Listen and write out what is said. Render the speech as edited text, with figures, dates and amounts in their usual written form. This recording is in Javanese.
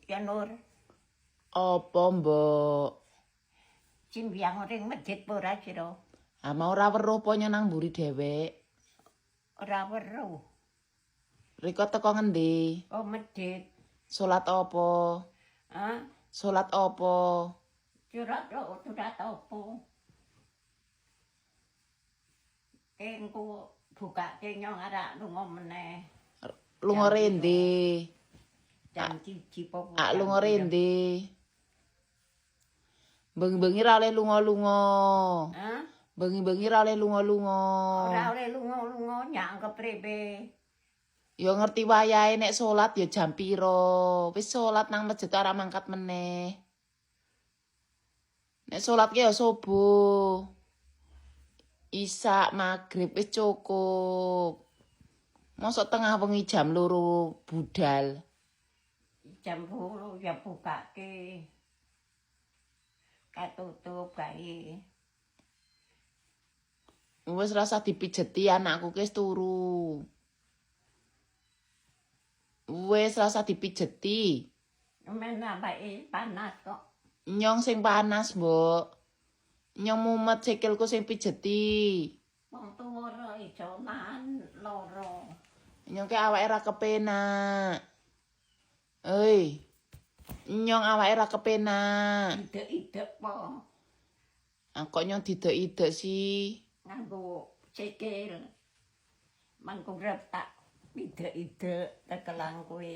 Ya Nur, Apa, Mbok? Simbyang ring masjid apa ora sira? Ah, mau ora weruh apa nang mburi dhewek? Ora weruh. Riko teko ngendi? Oh, masjid. Salat apa? Hah? Salat apa? Surat surat apa? Engko bukake nyong arak lunga meneh. Lunga rendi? Jam 1 apa? Ak lunga rendi? Bengi-bengi ra oleh lunga-lunga. Hah? Bengi-bengi ra oleh lunga-lunga. Ora oleh lunga-lunga nyang kepriwe? Ya ngerti wayahe nek salat ya jam pira. Wis salat nang masjid ora mangkat meneh. Nek salat ki ya subuh. Isak, maghrib wis cukup. Mosok tengah wengi jam 2 budal. Jam 8 ya bukake. Katutup kae. Wis rasa dipijeti, anakku ki wis turu. Wis rasa dipijeti. Men awake panas kok. Nyong sing panas, Mbok. Nyong mumet sikilku sing pijeti. Wong tuwa ora iso nahan lara. Nyong ki awake ra kepenak. Oi. Nyong awake ra kepenak. Idek-idek po. Ah, kok nyong didek-idek sih? Nganggo sikil. Mangkurep tak idek-idek tekelang kowe.